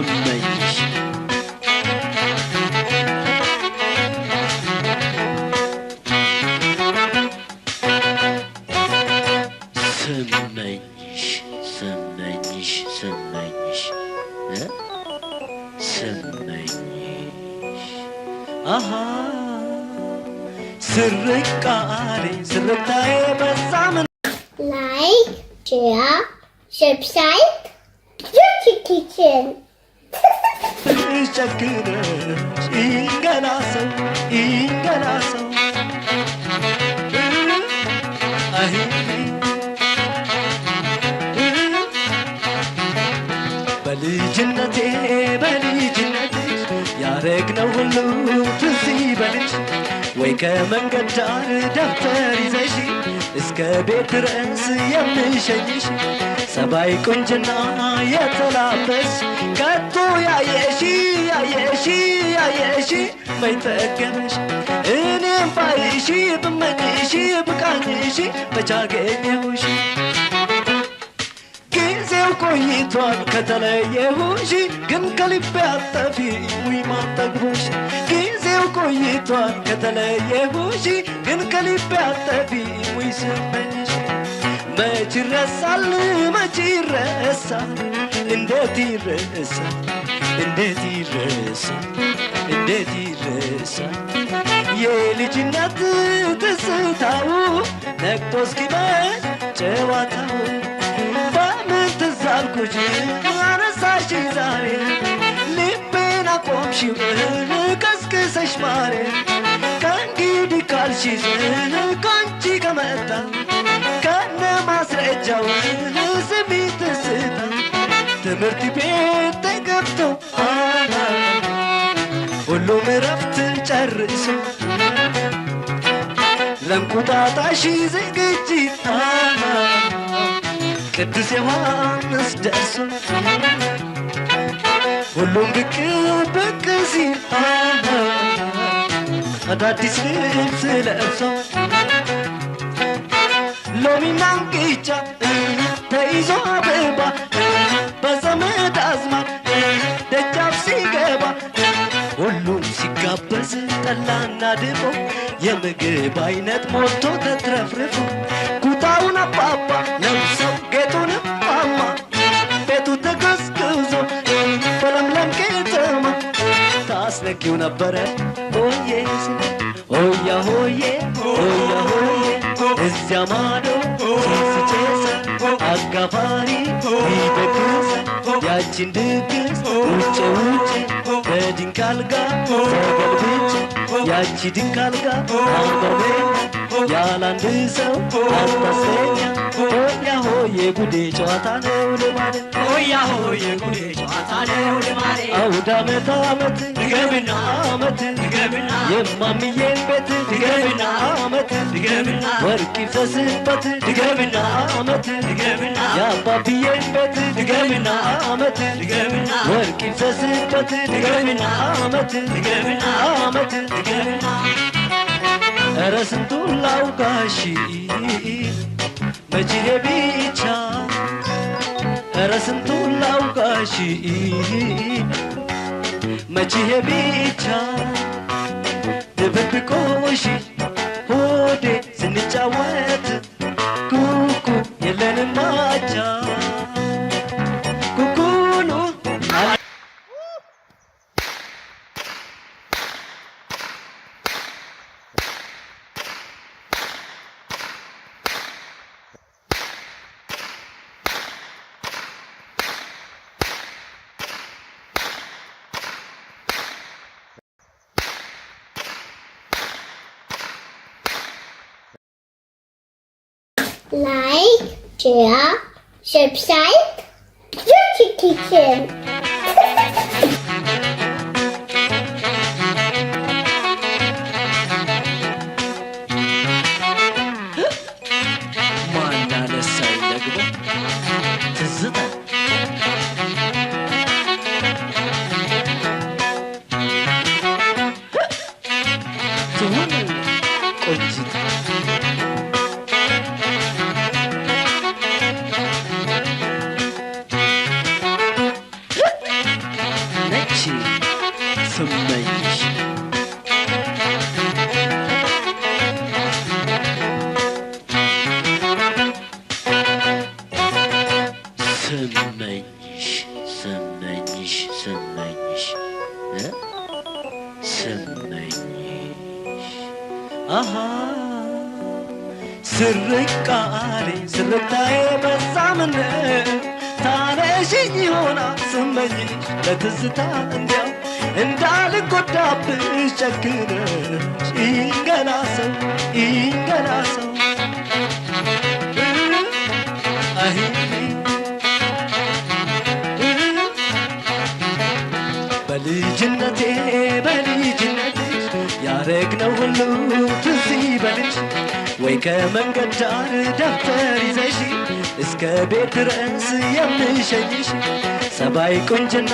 ስመኝሽ ስመኝሽ ስመኝሽ ስመኝሽ ስመኝሽ አሃ ስርቃሬ ስርታዬ በዛ ምን Like, share, subscribe, Beauty Kitchen. ጨክነሽ ይንገላሰው ይንገላሰው አይ በልጅነቴ በልጅነትሽ ያረግነው ሁሉ ትዝ ይበልሽ ወይ ከመንገድ ዳር ደብተር ይዘሽ እስከ ቤት ድረስ የምሸኝሽ ሰባይ ቁንጅና የተላበስሽ ከቶ ያየሽ ያየሽ ያየሽ መይጠገበሽ እኔም ባይሽ ብመኝሽ ብቃኝሽ መቻገኘሁሽ ጊዜው ቆይቷል ከተለየሁሽ ግን ከልቤ አጠፊ ውይ ማጠግቦሽ ጊዜው ቆይቷል ከተለየሁሽ ግን ከልቤ አጠፊ ውይ ስመኝሽ መች ይረሳል መች ይረሳል እንዴት ይረሳል እንዴት ይረሳል እንዴት ይረሳል የልጅነት ትዝታው ነቅቶ እስኪመሽ ጨዋታው በምን ትዝ አልኩሽ አነሳሽ ዛሬ ልቤን አቆምሽው ቀስቅሰሽ ማሬ ከእንግዲህ ካልሽስ ከአንቺ ከመጣ ከነ ማስረጃው ስሚ ትዝታ ትምህርት ቤት ተገብቶ ሁሉም እረፍት ጨርሶ ለእንቁጣጣሽ ዝግጅት ቅዱስ ዮሐንስ ደርሶ ሁሉም ብቅ ብቅ ሲል አዳዲስ ልብስ ለብሶ ሎሚና እንቅጫ ተይዞ አበባ በዘመድ አዝማድ ደጃፍ ሲገባ ሁሉም ሲጋበዝ ጠላና ድፎ የምግብ አይነት ሞልቶ ተትረፍርፎ ኩታውን አባባ ለብሰው ጌጡን ማማ ቤቱ ተቀዝቅዞ በለምለም ቄጠማ ታስነኪው ነበረ ሆዬ ሆያ ሆዬ ሆያ ሆዬ እዚያ ማዶ ጭስ አጋፋሪ ይደግስ ያችን ድግስ ውጭ ውጭ ከድንክ አልጋ ተገልብጬ ያቺ ድንክ አልጋ አመመኝ ያለ አንድ ሰው አታሰኛ ሆያ ሆዬ ጉዴ ጨዋታ ነው ልማዴ ሆያ ሆዬ ጉዴ ጨዋታ ነው ልማዴ አውደ ዓመት ዓመት ድገምና ዓመት ድገምና የማምዬን ቤት ድገምና ዓመት ድገምና ወርቅ ይፍሰስበት ድገምና ዓመት ድገምና የአባብዬን ቤት ድገምና ዓመት ድገምና ወርቅ ይፍሰስበት ድገምና ዓመት ድገምና ዓመት ድገምና ኧረ ስንቱን ላውጋሽ መቼ ብቻ ኧረ ስንቱን ላውጋሽ መቼ ብቻ ድብብቆሽ ሆዴ ስንጫወት ኩኩ የለንም አቻ ኩኩሉ Like, share, subscribe, Beauty Kitchen. ማን አነሳኝ ደግሞ ትዝታ ትሁን ቆንጂት ስርቃሌ ስርቅታዬ በዛ ምነው ታነሽኝ ይሆናል ስመኝሽ ለትዝታ እንዲያው እንዳልጎዳብሽ ጨክነሽ ይንገላ ሰው ይንገላ ሰው አይ በልጅነቴ በልጅነትሽ ያረግነው ሁሉ ትዝ ይበልሽ ወይ ከመንገድ ዳር ደብተር ይዘሽ እስከ ቤት ድረስ የምሸኝሽ ሰባይ ቁንጅና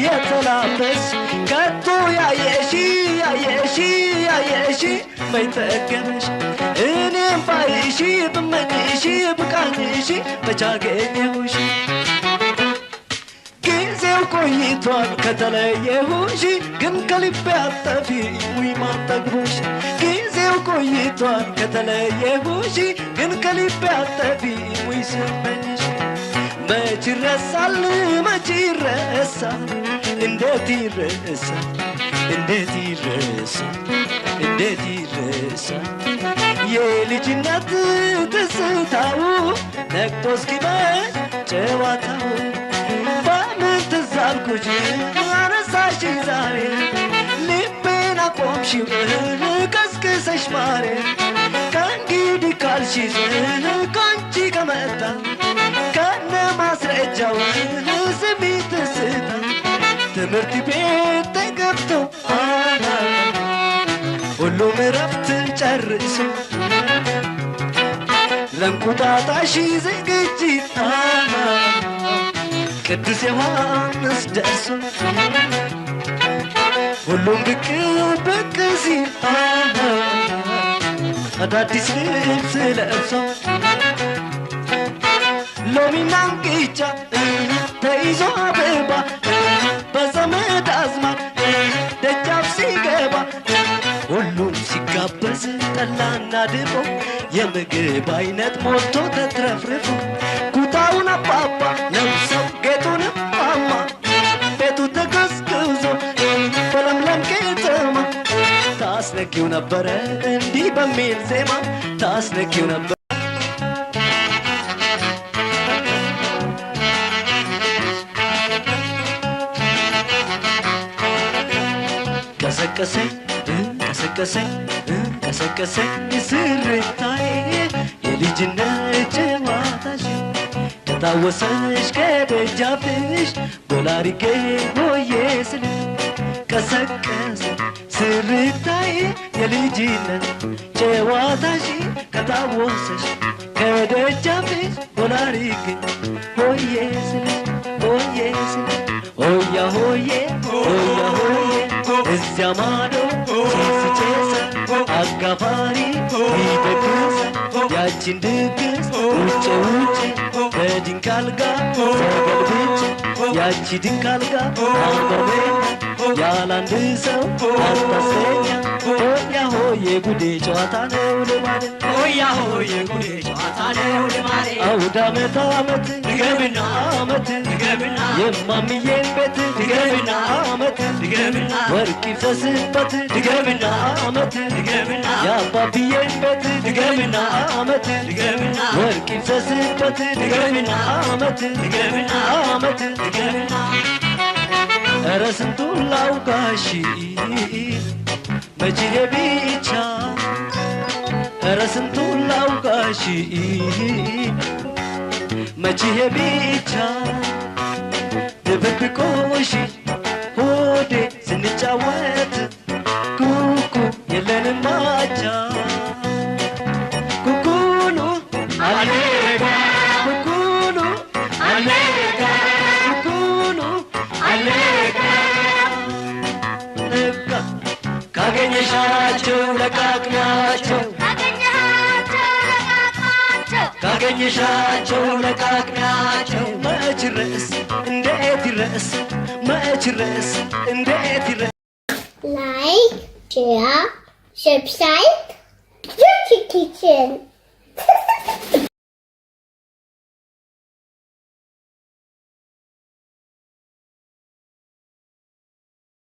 የተላበስሽ ከቶ ያየሽ ያየሽ ያየሽ መይጠገበሽ እኔም ባይሽ ብመኝሽ ብቃኝሽ መች አገኘሁሽ ጊዜው ቆይቷል ከተለየሁሽ ግን ከልቤ አጠፊ ውይ ማጠግቦሽ ጊዜው ቆይቷል ከተለየሁሽ ግን ከልቤ አጠፊ ውይ ስመኝሽ መች ይረሳል መች ይረሳል እንዴት ይረሳል እንዴት ይረሳል እንዴት ይረሳል የልጅነት ትዝታው ነቅቶ እስኪመሽ ጨዋታው በምን ትዝ አልኩሽ አነሳሽኝ ዛሬ ልቤን አቆምሽው ቀስቅሰሽ ማሬ ከእንግዲህ ካልሽኝ ከአንቺ ከመጣ ከነ ማስረጃው ስሚ ትዝታ ትምህርት ቤት ተገብቶ ሁሉም እረፍት ጨርሶ ለእንቁጣጣሽ ዝግጅት ቅዱስ ዮሐንስ ደርሶ ሁሉም ብቅ ብቅ ሲል አዳዲስ ልብስ ለብሶ ሎሚና እንቅጫ ተይዞ አበባ በዘመድ አዝማድ ደጃፍ ሲገባ ሁሉም ሲጋበዝ ጠላና ድፎ የምግብ አይነት ሞልቶ ተትረፍርፎ ኩታውን አባባ ለብሰው ጌጡን ማማ ቤቱ ተቀዝቅዞ በለምለም ቄጠማ ታስነኪው ነበረ እንዲህ በሚል ዜማ ታስነኪው ነበረ። ቀሰቀሰኝ ቀሰቀሰኝ ቀሰቀሰኝ ስርታዬ የልጅነት ጨዋታሽ ከታወሰሽ ከደጃፍሽ ጎላሪጌ ሆዬ ስል ቀሰቀሰ ስርታዬ የልጅነት ጨዋታሽ ከታወሰሽ ከደጃፍሽ ጎላሪጌ ሆዬ ስል ሆዬ ስል ሆያ ሆዬ ሆያ ሆዬ እዚያ ማዶ ጭስ አጋፋሪ ይደግስ ያችን ድግስ ውጭ ውጭ ከድንክ አልጋ ተገልብጬ ያቺ ድንክ አልጋ አመመኛ ያለ አንድ ሰው አታሰኛ ሆያ ሆዬ ጉዴ ጨዋታ ነው ልማዴ ሆያ ሆዬ ጉዴ ጨዋታ ነው ልማዴ አውደ ዓመት ዓመት ድገምና ዓመት ድገምና የማምዬን ቤት ድገምና ዓመት ድገምና ወርቅ ይፍሰስበት ድገምና ዓመት ድገምና የአባብዬን ቤት ድገምና ዓመት ድገምና ወርቅ ይፍሰስበት ድገምና ዓመት ድገምና ዓመት ድገምና ኧረ ስንቱን ላውጋሽ መቼ ብቻ ኧረ ስንቱን ላውጋሽ መቼ ብቻ ድብብቆሽ ሆዴ ስንጫወት ኩኩ የለንም አቻ ኩኩሉ አለጋ ኩኩሉ አለጋ ኩኩሉ አለጋ ነጋ ካገኘሻቸው ለቃቅሚያቸው ካገኘሻቸው ለቃቅሚያቸው መች ርዕስ እንዴት ይረስ መች ርዕስ እንዴት ይረስ። Like, share, subscribe, Beauty Kitchen.